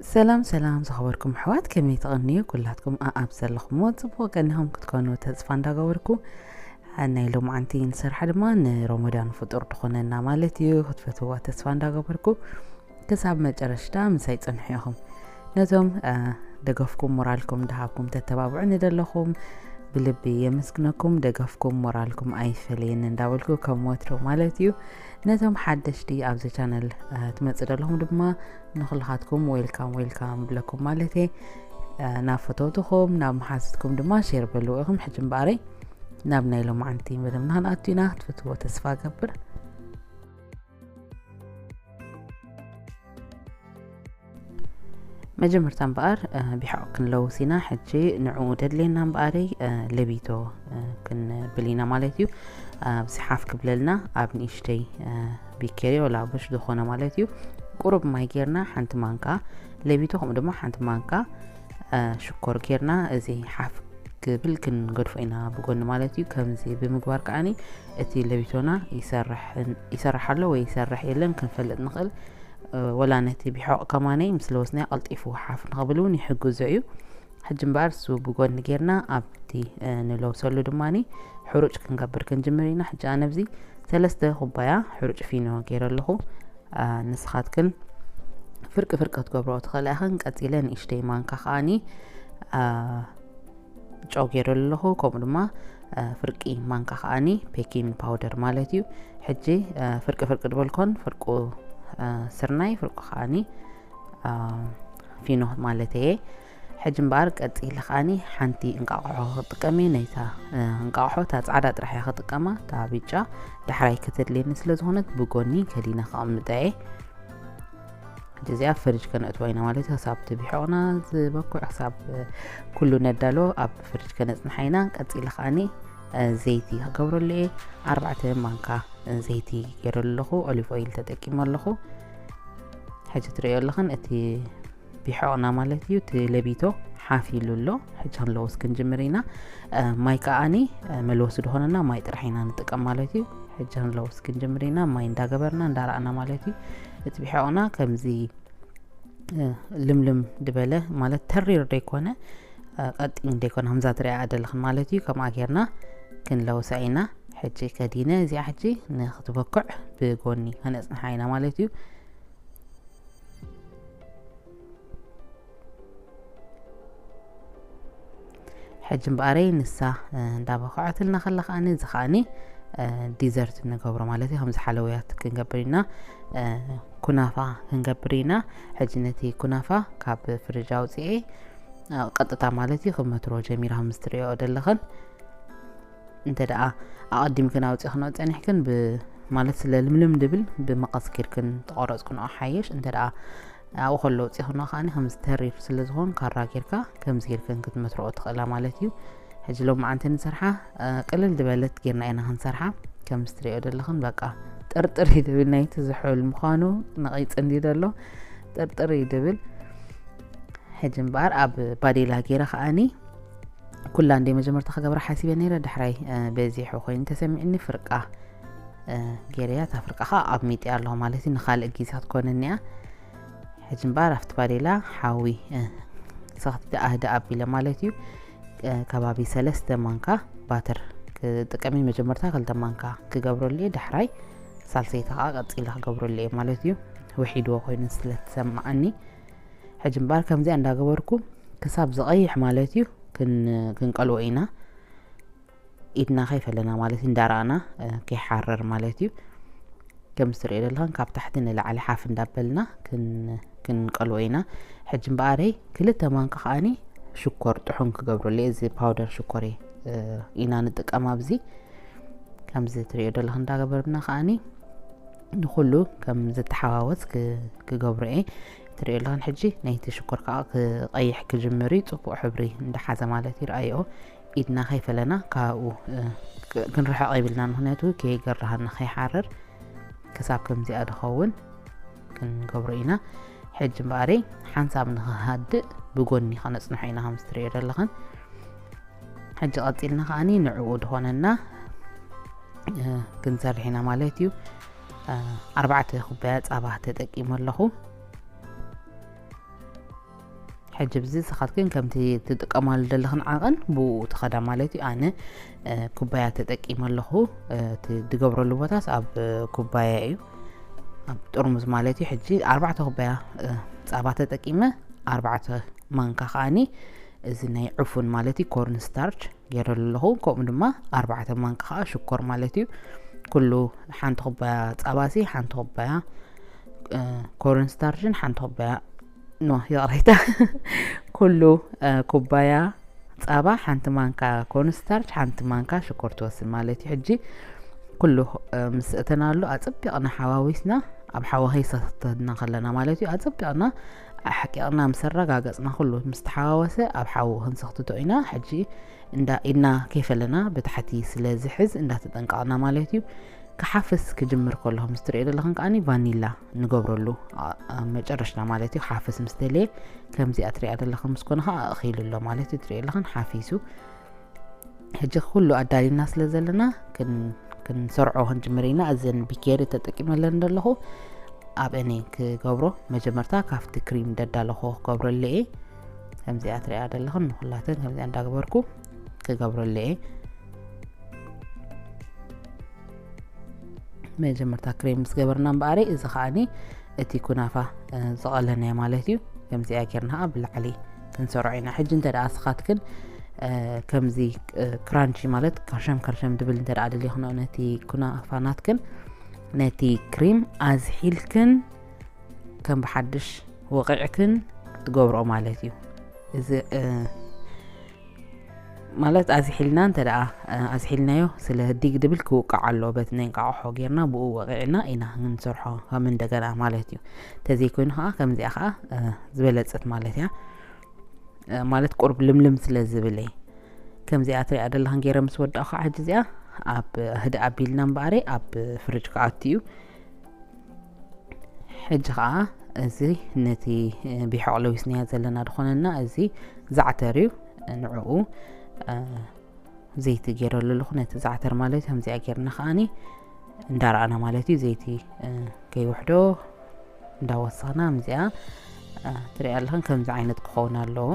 ሰላም ሰላም ዝኸበርኩም ኣሕዋት፣ ከመይ ትቐንዩ? ኩላትኩም ኣኣብ ዘለኹምዎ ጽቡቕ ቀኒኹም ክትኮኑ ተስፋ እንዳገበርኩ፣ ናይ ሎማዓንቲ ንሰርሓ ድማ ንሮሞዳን ፍጡር ትኾነና ማለት እዩ። ክትፈትዋ ተስፋ እንዳገበርኩ ክሳብ መጨረሽታ ምሳይ ጽንሑ ኢኹም። ነቶም ደገፍኩም ሞራልኩም ደሃብኩም ተተባብዑ ንደለኹም ብልቢ የመስግነኩም። ደገፍኩም ሞራልኩም ኣይፈለየኒ እንዳበልኩ ከም ወትሮ ማለት እዩ። ነቶም ሓደሽቲ ኣብዚ ቻነል ትመጽእ ዘለኹም ድማ ንኹልኻትኩም ዌልካም ዌልካም ብለኩም ማለት እየ። ናብ ፈተውትኹም ናብ መሓዝትኩም ድማ ሼር በልዎ ኢኹም። ሕጂ እምበኣረይ ናብ ናይ ሎማዓንቲ መደብና ክንኣቱ ኢና። ክትፈትዎ ተስፋ ገብር። መጀመርታ እምበኣር ቢሖቕ ክንለውስ ኢና። ሕጂ ንዕኡ ደድልየና እምበኣረይ ለቢቶ ክንብል ኢና ማለት እዩ። ኣብዚ ሓፍ ክብለልና ኣብ ንእሽተይ ቢኬሪ ወላ ብሽ ዝኾነ ማለት እዩ። ቁሩብ ማይ ጌርና ሓንቲ ማንካ ለቢቶ፣ ከምኡ ድማ ሓንቲ ማንካ ሽኮር ጌርና እዚ ሓፍ ክብል ክንገድፎ ኢና ብጎኒ ማለት እዩ። ከምዚ ብምግባር ከዓኒ እቲ ለቢቶና ይሰርሕ ኣሎ ወይ ይሰርሕ የለን ክንፈልጥ ንኽእል። ወላ ነቲ ቢሖቕ ከማነይ ምስ ለወስናዮ ቀልጢፉ ሓፍ ንኽብል እውን ይሕግዞ እዩ። ሕጂ እምበኣር እሱ ብጎኒ ጌርና ኣብቲ ንለውሰሉ ድማ ሕሩጭ ክንገብር ክንጅምር ኢና። ሕጂ ኣነ ኣብዚ ሰለስተ ኩባያ ሕሩጭ ፊኖ ገይረ ኣለኹ። ንስኻትክን ፍርቂ ፍርቂ ክትገብሮ ትኽእላ ኢኽን። ቀጺለ ንእሽተይ ማንካ ከዓኒ ጨው ገይረ ኣለኹ። ከምኡ ድማ ፍርቂ ማንካ ከዓኒ ቤኪንግ ፓውደር ማለት እዩ። ሕጂ ፍርቂ ፍርቂ ድበልኮን ፍርቁ ስርናይ ፍርቁ ከዓኒ ፊኖ ማለት እየ። ሕጂ እምበኣር ቀጺለ ከዓኒ ሓንቲ እንቃቕሖ ክጥቀም እየ። ነይታ እንቃቕሖ እታ ጻዕዳ ጥራሕ እያ ክጥቀማ፣ እታ ብጫ ዳሕራይ ከተድልየኒ ስለ ዝኾነት ብጎኒ ከዲነ ከቐምጠ እየ። ሕጂ እዚኣ ፍርጅ ከነእትዋ ኢና ማለት እዩ። ክሳብ እቲ ቢሖቕና ዝበኩዕ ክሳብ ኩሉ ነዳሎ ኣብ ፍርጅ ከነጽንሓ ኢና። ቀጺለ ከዓኒ ዘይቲ ክገብረሉ እየ። ኣርባዕተ ማንካ ዘይቲ ገይረ ኣለኹ። ኦሊቭ ኦይል ተጠቂመ ኣለኹ። ሕጂ ትርእዮ ኣለኽን እቲ ቢሖቕና ማለት እዩ። እቲ ለቢቶ ሓፍ ኢሉ ኣሎ። ሕጂ ክንለውስ ክንጅምር ኢና። ማይ ከዓኒ መልወሲ ዝኾነና ማይ ጥራሕ ኢና ንጥቀም ማለት እዩ። ሕጂ ክንለውስ ክንጅምር ኢና። ማይ እንዳገበርና እንዳረኣና ማለት እዩ። እቲ ቢሖቕና ከምዚ ልምልም ድበለ ማለት ተሪር ደይኮነ ቀጢን ደይኮነ ከምዛ ትሪኣ ደለኽን ማለት እዩ። ከምኣ ጌርና ክንለውሳ ኢና። ሕጂ ከዲነ እዚኣ ሕጂ ንክትበኩዕ ብጎኒ ከነጽንሓ ኢና ማለት እዩ። ሕጂ እምበኣረይ ንሳ እንዳበኩዐትልና ከላ ከዓኒ እዚ ከዓኒ ዲዘርት ንገብሮ ማለት እዩ። ከምዚ ሓለውያት ክንገብር ኢና፣ ኩናፋ ክንገብር ኢና። ሕጂ ነቲ ኩናፋ ካብ ፍርጅ ኣውፅኤ ቀጥታ ማለት እዩ ክመትሮ ጀሚራ። ከምዚ ትሪኦ ደለኽን እንተ ደኣ ኣቐዲምክን ኣውፂእክንኦ ፀኒሕክን ማለት ስለ ልምልም ድብል ብመቐስ ጌርክን ተቆረፅክንኦ ሓየሽ። እንተ ደኣ ኣብኡ ከሎ ኣውፂእክንኦ ከዓኒ ከምዚ ተሪር ስለ ዝኾን ካራ ጌርካ ከምዚ ጌርክን ክትመትርኦ ትኽእላ ማለት እዩ። ሕጂ ሎማዓንቲ ንሰርሓ ቅልል ዝበለት ጌርና ኢና ክንሰርሓ። ከምዚ ትሪኦ ደለኽን በቃ ጥርጥር እዩ ድብል ናይቲ ዝሑል ምዃኑ ነቒፅ እንዲ ደሎ ጥርጥር እዩ ድብል። ሕጂ እምበኣር ኣብ ባዴላ ጌረ ከዓኒ ኩላ እንደ መጀመርታ ክገብራ ሓሲበ ነይረ። ዳሕራይ በዚሑ ኮይኑ ተሰሚዕኒ ፍርቃ ገይረያ። እታ ፍርቃ ከዓ ኣብ ሚጢ ኣለኹ ማለት እዩ። ንኻልእ ግዜ ክትኮነኒ እያ። ሕጂ እምበኣር ኣብቲ ባዴላ ሓዊ ሰኽቲ ደኣ ኣቢለ ማለት እዩ። ከባቢ ሰለስተ ማንካ ባተር ክጥቀም እየ። መጀመርታ ክልተ ማንካ ክገብረሉ እየ። ዳሕራይ ሳልሰይቲ ከዓ ቀፂለ ክገብረሉ እየ ማለት እዩ። ውሒድዎ ኮይኑ ስለ ትሰማዓኒ። ሕጂ እምበኣር ከምዚኣ እንዳገበርኩ ክሳብ ዝቐይሕ ማለት እዩ ክን-፣ ክንቀልዎ ኢና። ኢድና ከይፈለና ማለት እዩ፣ እንዳረኣና ከይሓርር ማለት እዩ። ከምዚ ትሪኦ ዘለኽን ካብ ታሕቲ ንላዕሊ ሓፍ እንዳበልና ክን-፣ ክንቀልዎ ኢና። ሕጂ እምበኣረይ ክልተ ማንካ ከዓኒ ሽኮር ጥሑን ክገብረሉ እየ። እዚ ፓውደር ሽኮር ኢና ንጥቀም ኣብዚ። ከምዚ ትሪኦ ዘለኽን እንዳገበርና ከዓኒ ንኹሉ ከም ዝተሓዋወስ ክ-፣ ክገብሮ እየ። ትሪኦ ኣለኽን ሕጂ ናይቲ ሽኮር ከዓ ክቐይሕ ክጅምር እዩ። ፅቡቕ ሕብሪ እንዳሓዘ ማለት እዩ። ረኣይኦ ኢድና ከይፈለና ካብኡ ክ-፣ ክንርሕቕ ይብልና፣ ምኽንያቱ ከይገርሃና ከይሓርር ክሳብ ከምዚኣ ድኸውን ክንገብሮ ኢና። ሕጂ እምበኣረይ ሓንሳብ ንኽሃድእ ብጎኒ ከነፅንሖ ኢና ከምዚ ትሪኦ ዘለኽን። ሕጂ ቀፂልና ከዓኒ ንዕኡ ድኾነና ክንሰርሕ ኢና ማለት እዩ። ኣርባዕተ ኩባያ ፃባ ተጠቂመ ኣለኹ። ሕጂ ብዚ ንስኻትክን ከምቲ ትጥቀማሉ ዘለኽን ዓቐን ብኡ ትኸዳ ማለት እዩ። ኣነ ኩባያ ተጠቂመ ኣለኹ። እቲ ዝገብረሉ ቦታስ ኣብ ኩባያ እዩ፣ ኣብ ጥርሙዝ ማለት እዩ። ሕጂ ኣርባዕተ ኩባያ ፃባ ተጠቂመ፣ ኣርባዕተ ማንካ ከዓኒ እዚ ናይ ዕፉን ማለት እዩ ኮርን ስታርች ገይረሉ ኣለኹ። ከምኡ ድማ ኣርባዕተ ማንካ ከዓ ሽኮር ማለት እዩ። ኩሉ ሓንቲ ኩባያ ፃባሲ ሓንቲ ኩባያ ኮርን ስታርችን ሓንቲ ኩባያ ኖ ይቕሬታ ኩሉ ኩባያ ፃባ ሓንቲ ማንካ ኮርን ስታርች ሓንቲ ማንካ ሽኮር ትወስድ ማለት እዩ። ሕጂ ኩሉ ምስ እተናሉ ኣፀቢቕና ሓዋዊስና ኣብ ሓዊ ከይሰተና ከለና ማለት እዩ። ኣፀቢቕና ኣሕቂቕና ምስ ኣረጋገፅና ኩሉ ምስ ተሓዋወሰ ኣብ ሓዊ ክንሰኽትቶ ኢና። ሕጂ እንዳ ኢድና ከይፈለና ብታሕቲ ስለ ዝሕዝ እንዳተጠንቀቕና ማለት እዩ። ክሓፍስ ክጅምር ከሎ ምስ ትሪኦ ዘለኽን ከዓኒ ቫኒላ ንገብረሉ ኣብ መጨረሽታ ማለት እዩ። ክሓፍስ ምስ ተለየ ከምዚኣ ትሪኣ ዘለኽን ምስ ኮነ ከዓ እኺሉ ኣሎ ማለት እዩ። ትሪኦ ዘለኽን ሓፊሱ። ሕጂ ኩሉ ኣዳሊና ስለ ዘለና ክንሰርዖ ክንጅምር ኢና። እዘን ቢኬሪ ተጠቂመለን ዘለኹ ኣብ እኔ ክገብሮ መጀመርታ ካብቲ ክሪም ደዳለኹ ክገብረሉ እየ። ከምዚኣ ትሪኣ ዘለኽን ንኩላተን ከምዚኣ እንዳገበርኩ ክገብረሉ እየ። መጀመርታ ክሬም ምስ ገበርና እምበኣሪ እዚ ከዓኒ እቲ ኩናፋ ዝቐለናዮ ማለት እዩ። ከምዚኣ ጌርና ብላዕሊ ክንሰርዖ ኢና። ሕጂ እንተ ደኣ ስኻትክን ከምዚ ክራንቺ ማለት ከርሸም ከርሸም ድብል እንተ ደኣ ደሊኽኖ ነቲ ኩናፋ ናትክን ነቲ ክሪም ኣዝሒልክን ከም ብሓድሽ ወቒዕክን ክትገብርኦ ማለት እዩ። እዚ ማለት ኣዝሒልና እንተ ደኣ ኣዝሒልናዮ ስለ ህዲግ ድብል ክውቃዕ ኣለዎ። በቲ ናይ እንቃቕሖ ጌርና ብኡ ወቒዕና ኢና ክንሰርሖ ከም እንደገና ማለት እዩ። ተዘይኮይኑ ከዓ ከምዚኣ ከዓ ዝበለጸት ማለት እያ። ማለት ቁርብ ልምልም ስለ ዝብል እየ። ከምዚኣ ትሪኣ ዘለኽን ገይረ ምስ ወዳእኩ ከዓ ሕጂ እዚኣ ኣብ ህድእ ኣቢልና እምበኣረ ኣብ ፍርጅ ክኣቱ እዩ። ሕጂ ከዓ እዚ ነቲ ቢሖቕ ለዊስናዮ ዘለና ድኾነና እዚ ዛዕተር እዩ። ንዕኡ ዘይቲ ገይረሉ ኣለኹ ነቲ ዛዕተር ማለት እዩ። ከምዚኣ ጌርና ከዓኒ እንዳረኣና ማለት እዩ። ዘይቲ ከይውሕዶ እንዳወሰኽና ከምዚኣ ትሪኣ ኣለኽን ከምዚ ዓይነት ክኸውን ኣለዎ።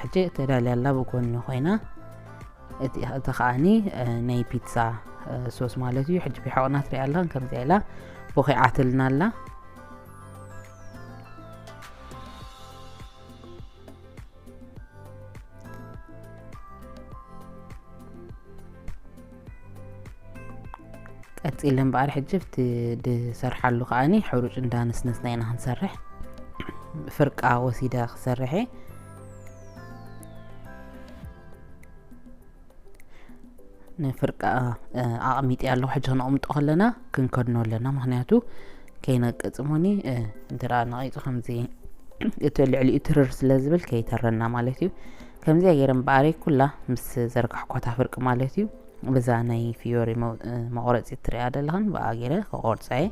ሕጂ ተዳልያ ኣላ ብጎኒ ኮይና። እቲ ከዓኒ ናይ ፒትሳ ሶስ ማለት እዩ። ሕጂ ቢሖቕና ትሪኣ ኣለኽን ከምዚኣ ኢላ ቦኺዓትልና ኣላ። ቀጺለ እምበኣር ሕጂ ኣብቲ ድሰርሓሉ ከዓኒ ሕሩጭ እንዳነስነስና ኢና ክንሰርሕ። ፍርቃ ወሲደ ክሰርሕ እየ። ንፍርቃ ኣቕሚጠ ኣለኹ። ሕጂ ክነቕምጦ ከለና ክንከድኖ ኣለና፣ ምኽንያቱ ከይነቅጽ እሞኒ እንተ ደኣ ነቒጹ ከምዚ እቲ ልዕሊኡ ትርር ስለ ዝብል ከይተረና ማለት እዩ። ከምዚኣ ገይረ እምበኣረይ ኩላ ምስ ዘርጋሕኳታ ፍርቂ ማለት እዩ። ብዛ ናይ ፊዮሪ መቑረጺ ትሪኣ ዘለኽን ብኣ ገይረ ክቆርጻ እየ።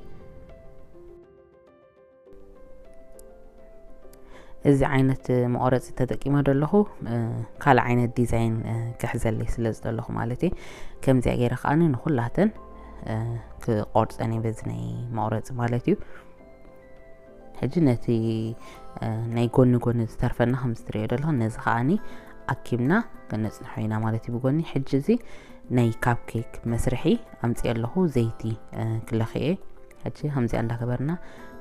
እዚ ዓይነት መቑረጺ ተጠቂመ ዘለኹ ካልእ ዓይነት ዲዛይን ክሕዘለይ ስለ ዝደለኹ ማለት እየ። ከምዚኣ ገይረ ከዓኒ ንኹላተን ክቆርጸን እየ በዚ ናይ መቑረጺ ማለት እዩ። ሕጂ ነቲ ናይ ጎኒ ጎኒ ዝተርፈና ከም ዝትሪኦ ዘለኹ ነዚ ከዓኒ ኣኪብና ክነጽንሖ ኢና ማለት እዩ ብጎኒ። ሕጂ እዚ ናይ ካፕ ኬክ መስርሒ ኣምፅእ ኣለኹ ዘይቲ ክለኽየ። ሕጂ ከምዚኣ እንዳገበርና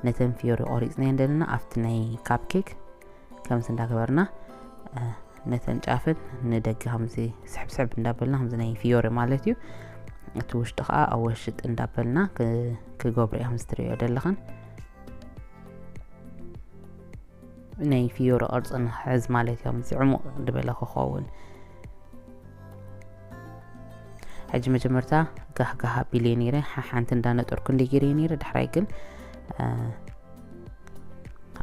ነተን ፊዮሪ ቆሪፅናየን ዘለና ኣብቲ ናይ ካፕ ኬክ ከምዚ እንዳገበርና ነተን ጫፍን ንደገ ከምዚ ስሕብስሕብ እንዳበልና ከምዚ ናይ ፊዮሪ ማለት እዩ። እቲ ውሽጢ ከዓ ኣወሽጥ እንዳበልና ክገብሮ እየ ከምዚ ትሪኦ ዘለኽን። ናይ ፊዮሪ ቅርፂ ንክሕዝ ማለት እዮም። እዚ ዕሙቕ ዝበለ ክኸውን። ሕጂ መጀመርታ ጋህጋህ ኣቢለ ነይረ፣ ሓሓንቲ እንዳነጠርኩ እንደ ገይረ ነይረ። ድሕራይ ግን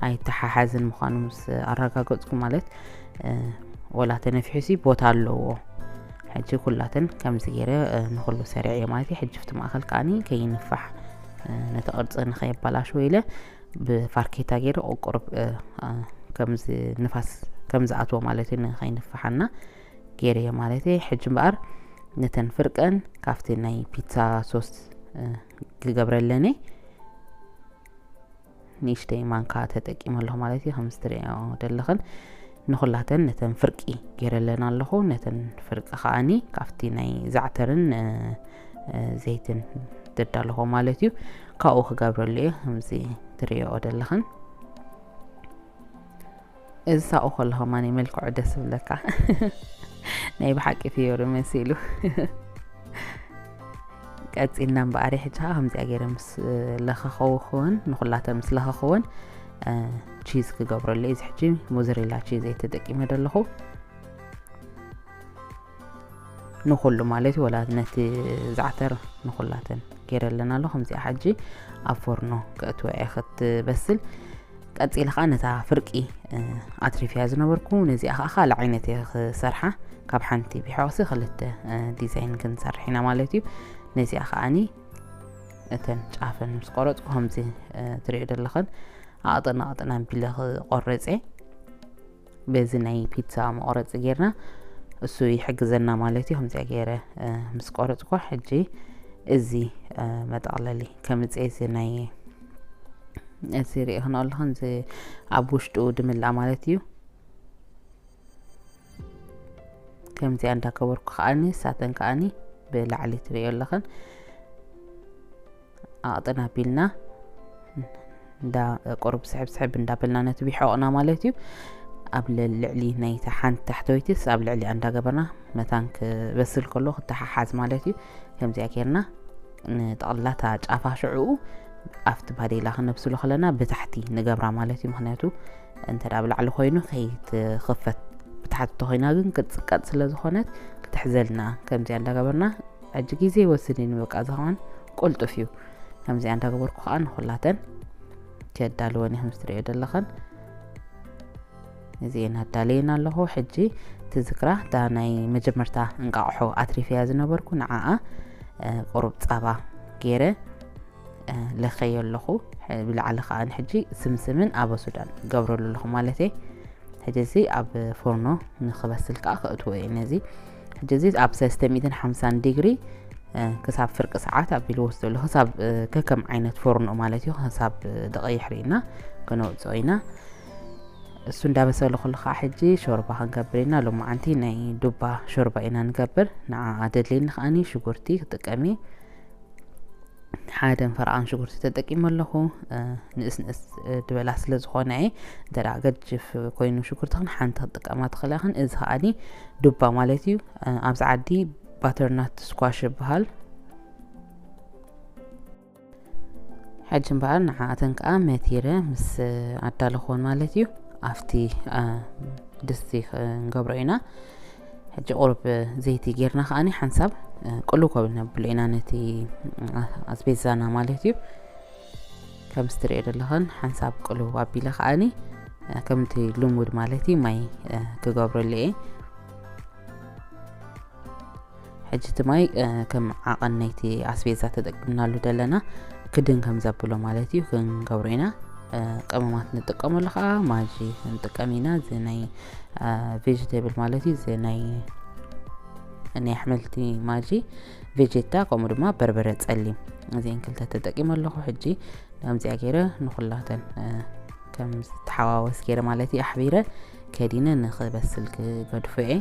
ኣይተሓሓዝን ምዃኑ ምስ ኣረጋገፅኩ ማለት ወላ ተነፊሑሲ ቦታ ኣለዎ። ሕጂ ኩላተን ከምዚ ገይረ ንኩሉ ሰሪዐ እየ ማለት እዩ። ሕጂ ኣብቲ ማእኸል ከዓኒ ከይንፋሕ ነቲ ቅርፂ ንኸየባላሽዎ ኢለ ብፋርኬታ ገይረ ቁሩብ ከምዚ ንፋስ ከምዚ ኣትዎ ማለት እዩ ንኸይንፋሓና ገይረ እየ ማለት እየ። ሕጂ እምበኣር ነተን ፍርቀን ካብቲ ናይ ፒትሳ ሶስ ክገብረለነ ንእሽተይ ማንካ ተጠቂመ ኣለኹ ማለት እዩ። ከም እትርእዮ ዘለኽን ንኹላተን ነተን ፍርቂ ገይረለን ኣለኹ። ነተን ፍርቂ ከኣኒ ካብቲ ናይ ዛዕተርን፣ እ፣ እ፣ ዘይትን ዘዳለኹ ማለት እዩ። ካብኡ ክገብረሉ እየ። ከምዚ ትርእዮ ዘለኽን እዚ ሳቑ ከሎ ከማን መልክዑ ደስ ይብለካ። ናይ ብሓቂ ፍዮሪ መሲሉ። ቀጺልና እምበኣር ሕጂ ኸኣ ከምዚኣ ገይረ ምስ ለኸኸው ክውን፣ ንኹላተን ምስ ለኸኸወን፣ እ፣ ቺዝ ክገብረሉ እየ። እዚ ሕጂ ሞዘሬላ ቺዝ እየ ተጠቂመ ዘለኹ። ንኹሉ ማለት እዩ፣ ወላ ነቲ ዛዕተር ንኹላተን ገይረለን ኣሎ። ከምዚኣ ሕጂ ኣብ ፎርኖ ከእትወ እየ ክትበስል። ቀጺለ ኸኣ ነታ ፍርቂ፣ እ፣ ኣትሪፍያ ዝነበርኩ፣ ነዚኣ ኸኣ ካልእ ዓይነት እየ ክሰርሓ። ካብ ሓንቲ ቢሖክሲ ክልተ፣ እ፣ ዲዛይን ክንሰርሕ ኢና ማለት እዩ። ነዚኣ ኸኣኒ እተን ጫፈን ምስ ቆረጽኩ ከምዚ፣ እ፣ ትርእዩ ዘለኽን ኣቕጥን ኣቕጥን ኣቢለ ክቆርጽ እየ። በዚ ናይ ፒትሳ መቑረጺ ጌርና እሱ ይሕግዘና ማለት እዩ። ከምዚኣ ገይረ፣ እ፣ ምስ ቆረጽኩ ሕጂ እዚ፣ እ፣ መጠቕለሊ ከምጽእ እዚ ናይ እዚ ሪኢኽን ኣለኽን እዚ ኣብ ውሽጡ ድምላእ ማለት እዩ። ከምዚኣ እንዳገበርኩ ከኣኒ ሳተን ከኣኒ ብላዕሊ ትርእዮ ኣለኽን ኣቕጥን ኣቢልና እንዳ ቁሩብ ስሕብ ስሕብ እንዳበልና ነቲ ቢሖቕና ማለት እዩ። ኣብ ል-፣ ልዕሊ ናይታ ሓንቲ ታሕተወይትስ ኣብ ልዕሊኣ እንዳገበርና መታን ክበስል ከሎ ክተሓሓዝ ማለት እዩ። ከምዚኣ ጌርና ንጠቕላታ ጫፋ ሽዕኡ ኣብቲ ባዴላ ክነብስሎ ከለና ብታሕቲ ንገብራ ማለት እዩ። ምኽንያቱ እንተ ደኣ ብላዕሊ ኮይኑ ከይትኽፈት ብታሕቲ ተኾይና ግን ክትጽቀጥ ስለ ዝኾነት ክትሕዘልና ከምዚኣ እንዳገበርና ሕጂ ግዜ ይወስድ እዩ ንበቃ ዝኸውን ቅልጡፍ እዩ። ከምዚኣ እንዳገበርኩ ከኣ ንኹላተን ከዳልወን እየ። ከም እትርእዮ ዘለኽን እዚኤን ኣዳለየን ኣለኹ። ሕጂ ትዝክራ እታ ናይ መጀመርታ እንቃቕሖ ኣትሪፍያ ዝነበርኩ ንዓኣ፣ እ፣ ቁሩብ ጸባ ገይረ፣ እ፣ ለኸዮ ኣለኹ። ሕ-፣ ብላዕሊ ከኣ ንሕጂ ስምስምን ኣበሱዳን ገብረሉ ኣለኹ ማለት እየ። ሕጂ እዚ ኣብ ፎርኖ ንኽበስል ከኣ ከእትዎ እየ ነዚ። ሕጂ እዚ ኣብ ሰለስተ ሚእትን ሓምሳን ዲግሪ፣ እ፣ ክሳብ ፍርቂ ሰዓት ኣቢሉ ወስዶ ኣሎ። ክሳብ፣ እ፣ ከከም ዓይነት ፎርኖ ማለት እዩ። ክሳብ፣ እ፣ ዝቐይሕ ርኢና ክነውፅኦ ኢና። እሱ እንዳበሰለ ከሎ ከዓ ሕጂ ሾርባ ክንገብር ኢና። ሎማዓንቲ ናይ ዱባ ሾርባ ኢና ንገብር። ንዓ ኣደድልየኒ ከዓኒ ሽጉርቲ ክጥቀም እየ። ሓደ ፈርቓን ሽጉርቲ ተጠቂመ ኣለኹ። እ፣ ንእስ ንእስ፣ እ፣ ድበላ ስለ ዝኾነ እየ። እንተ ደኣ ገጅፍ ኮይኑ ሽጉርትኽን ሓንቲ ክትጥቀማ ትኽእላ ኢኽን። እዚ ከዓኒ ዱባ ማለት እዩ። እ፣ ኣብዚ ዓዲ ባተርናት ስኳሽ ይበሃል። ሕጂ እምበኣር ንዓኣተን ከኣ መቲረ ምስ ኣዳለኽወን ማለት እዩ። ኣብቲ፣ እ፣ ድስቲ ክንገብሮ ኢና። ሕጂ ቁሩብ ዘይቲ ጌርና ከኣኒ ሓንሳብ፣ እ፣ ቅልው ከብል ነብሎ ኢና ነቲ፣ እ፣ ኣስቤዛና ማለት እዩ። ከም እትርእዮ ዘለኽን ሓንሳብ ቅልው ኣቢለ ከኣኒ፣ እ፣ ከምቲ ልሙድ ማለት እዩ ማይ፣ እ፣ ክገብረሉ እየ። ሕጂ እቲ ማይ፣ እ፣ ከም ዓቐን ናይቲ ኣስቤዛ ተጠቂምናሉ ዘለና ክድን ከም ዘብሎ ማለት እዩ ክንገብሮ ኢና። እ፣ ቀመማት ንጥቀመሉ ከዓ ማጂ ንጥቀም ኢና። እዚ ናይ፣ እ፣ ቬጅቴብል ማለት እዩ። እዚ ናይ፣ ናይ ኣሕምልቲ ማጂ፣ ቬጀታ፣ ከምኡ ድማ በርበረ ጸሊም። እዚአን ክልተ ተጠቂመ ኣለኹ። ሕጂ ከምዚኣ ገይረ ንኹላተን፣ እ፣ ከም ዝተሓዋወስ ገይረ ማለት እዩ ኣሕቢረ ከዲነ ንኽበስል ክገድፎ እየ።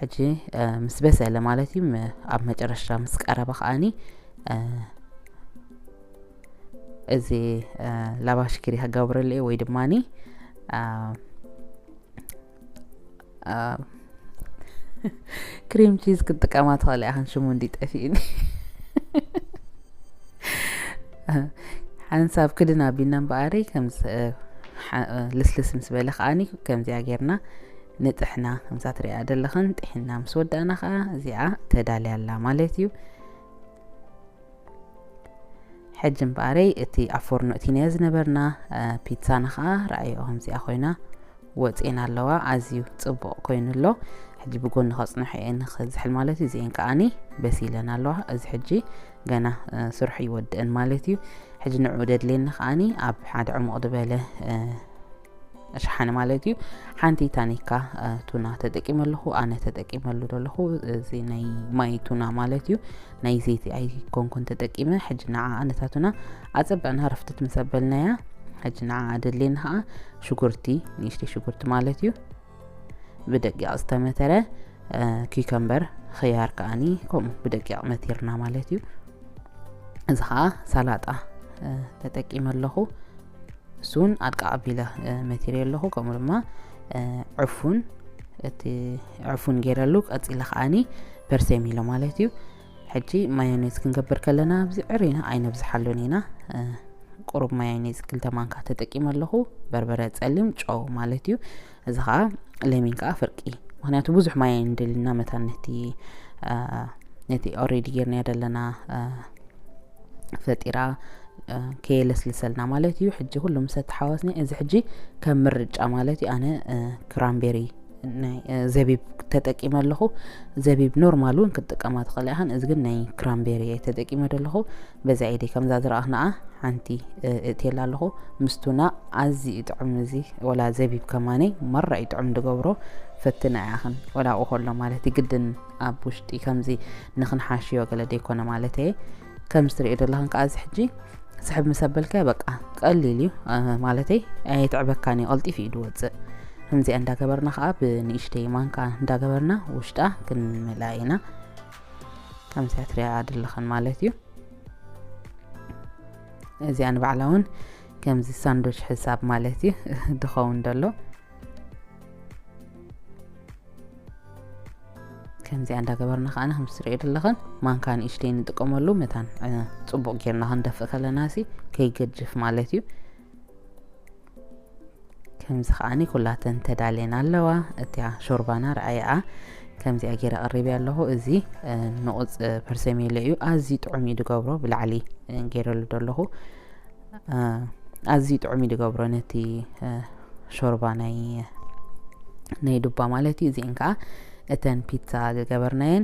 ሕጂ፣ እ፣ ምስ በሰለ ማለት እዩ፣ ም-፣ ኣብ መጨረሻ ምስ ቀረበ ከኣኒ፣ እ፣ እዚ፣ እ፣ ላባሽ ኪሪ ክገብረሉ እየ ወይ ድማኒ፣ እ፣ እ፣ ክሪም ቺዝ ክትጥቀማ ትኽእላ ኢኽን፣ ሽሙ እንዲ ጠፊእኒ። ሓንሳብ ክድን ኣቢልና እምበኣሪ ከምዚ፣ እ፣ ሓ-፣ እ፣ ልስልስ ምስ በለ ከኣኒ ከምዚኣ ጌርና ንጥሕና። ከምዛ ትሪኣ ዘለኽን ጥሒና ምስ ወዳእና ከኣ እዚኣ ተዳልያ ኣላ ማለት እዩ። ሕጂ እምበኣረይ እቲ ኣብ ፎርኖ እቲናዮ ዝነበርና፣ እ፣ ፒትሳና ከኣ ረኣይኦ ከምዚኣ ኮይና ወጺኤን ኣለዋ። ኣዝዩ ጽቡቕ ኮይኑ ኣሎ። ሕጂ ብጎኒ ከጽንሖ እየ ንኽዝሕል ማለት እዩ። እዚኤን ከኣኒ በሲለን ኣለዋ። እዚ ሕጂ ገና፣ እ፣ ስርሑ ይወድእን ማለት እዩ። ሕጂ ንዕኡ ደድልየኒ ከኣኒ ኣብ ሓደ ዕሙቕ ዝበለ፣ እ፣ ሸሓኒ ማለት እዩ። ሓንቲ ታኒካ ቱና ተጠቂመ ኣለኹ። ኣነ ተጠቂመሉ ዘለኹ እዚ ናይ ማይ ቱና ማለት እዩ። ናይ ዘይቲ ኣይኮንኩን ተጠቂመ። ሕጂ ንዓ ነታ ቱና ኣጸብዕና ረፍትት ምስ ኣበልናያ፣ ሕጂ ንዓ ኣደልየና ኸዓ ሽጉርቲ፣ ንእሽተይ ሽጉርቲ ማለት እዩ፣ ብደቂቕ ዝተመተረ፣ ኪከምበር፣ ኽያር ከዓኒ ከምኡ ብደቂቕ መቲርና ማለት እዩ። እዚ ኸዓ ሳላጣ ተጠቂመ ኣለኹ። እሱን ኣድቃቕ ኣቢለ መቲረ ኣለኹ። ከምኡ ድማ ዕፉን፣ እቲ ዕፉን ገይረሉ፣ ቀጺለ ከዓኒ ፐርሰሚሎ ማለት እዩ። ሕጂ ማዮኔዝ ክንገብር ከለና ኣብዚ ዕሪና ኣይነብዝሓሉን ኢና። ቁሩብ ማዮኔዝ ክልተ ማንካ ተጠቂመ ኣለኹ። በርበረ ጸሊም፣ ጨው ማለት እዩ። እዚ ኸዓ ለሚን ከኣ ፍርቂ፣ ምኽንያቱ ብዙሕ ማይ ኣይንደልና መታን ነቲ ነቲ ኦሬዲ ጌርናዮ ዘለና ፈጢራ ከየለስልሰልና ማለት እዩ። ሕጂ ኩሉ ምስ ኣተሓዋስና፣ እዚ ሕጂ ከም ምርጫ ማለት እዩ። ኣነ ክራምቤሪ፣ ዘቢብ ተጠቂመ ኣለኹ። ዘቢብ ኖርማል እውን ክትጥቀማ ትኽእላ ኢኻን። እዚ ግን ናይ ክራምቤሪ እየ ተጠቂመ ዘለኹ። በዛ ኢደይ ከምዛ ዝረኣኽናኣ ሓንቲ እእትየላ ኣለኹ። ምስቱና ኣዝዩ ይጥዕም። እዚ ወላ ዘቢብ ከማነይ መራ ይጥዕም ዝገብሮ። ፈትና ኢኽን ወላ ኣብኡ ከሎ ማለት እዩ። ግድን ኣብ ውሽጢ ከምዚ ንኽንሓሽዮ ገለ ዘይኮነ ማለት እየ። ከምዚ ትሪኦ ዘለኽን ከዓ እዚ ሕጂ ስሕብ ምስ ኣበልካዮ በቃ ቀሊል እዩ፣ ማለተይ ኣይትዕበካን እዩ፣ ቀልጢፉ እዩ ዝወፅእ። ከምዚኣ እንዳገበርና ከዓ ብንእሽተይ ማንካ እንዳገበርና ውሽጣ ክንምልኣ ኢና። ከምዚኣ ትሪኣ ዘለኽን ማለት እዩ። እዚኣ ንባዕላ እውን ከምዚ ሳንዶች ሕሳብ ማለት እዩ ድኸውን ደሎ። ከምዚኣ እንዳገበርና ከዓነ ከም ትሪኦ ዘለኽን ማንካ ንእሽተይ ንጥቀመሉ፣ መታን ጽቡቕ ጌርና ክንደፍእ ከለና ሲ ከይገጅፍ ማለት እዩ። ከምዚ ከዓኒ ኩላተን ተዳልየን ኣለዋ። እቲያ ሾርባና ረኣይኣ ከምዚኣ ገይረ ቀሪበ ኣለኹ። እዚ ንቑጽ ፐርሰሜሎ እዩ፣ ኣዝዩ ጥዑም እዩ ዝገብሮ። ብላዕሊ ገይረሉ ዘለኹ ኣዝዩ ጥዑም እዩ ዝገብሮ ነቲ ሾርባ ናይ ናይ ዱባ ማለት እዩ። እዚአን ከዓ እተን ፒዛ ዝገበርናየን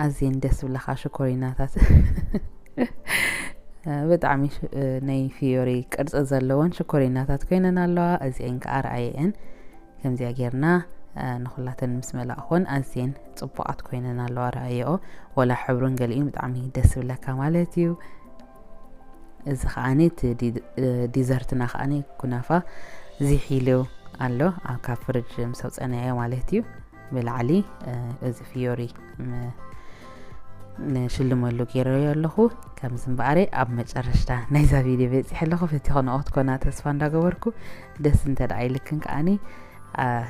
ኣዝየን ደስ ዝብለካ ሽኮሪናታት ብጣዕሚ ናይ ፊዮሪ ቅርፂ ዘለወን ሽኮሪናታት ኮይነን ኣለዋ። እዚአን ከዓ ረኣየን ከምዚኣ ጌርና ንኩላተን ምስ መላእኮን ኣዝየን ፅቡቃት ኮይነን ኣለዋ። ረኣየኦ ወላ ሕብሩን ገሊኡን ብጣዕሚ ደስ ዝብለካ ማለት እዩ። እዚ ከዓኒ እቲ ዲዘርትና ከዓኒ ኩናፋ ዚሒሉ ኣሎ፣ ኣብ ካብ ፍርጅ ምስ ኣውፀናዮ ማለት እዩ። ብላዕሊ እዚ ፍዮሪ ንሽልመሉ ገይረዮ ኣለኹ። ከምዚ እምበኣረ ኣብ መጨረሽታ ናይዛ ቪድዮ በፂሐ ኣለኹ። ፈቲኹንኦ ክትኮና ተስፋ እንዳገበርኩ፣ ደስ እንተ ደኣ ኢልክን ከዓኒ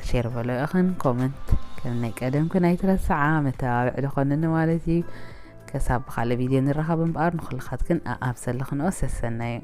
ሼር በሎ ኢኽን፣ ኮመንት ከም ናይ ቀደምክን ኣይትረስዓ፣ መተባብዒ ዝኾንኒ ማለት እዩ። ከሳብ ብኻልእ ቪድዮ ንራኸብ እምበኣር ንኹልኻትክን ኣብ ዘለኽንኦ ሰሰናዩ።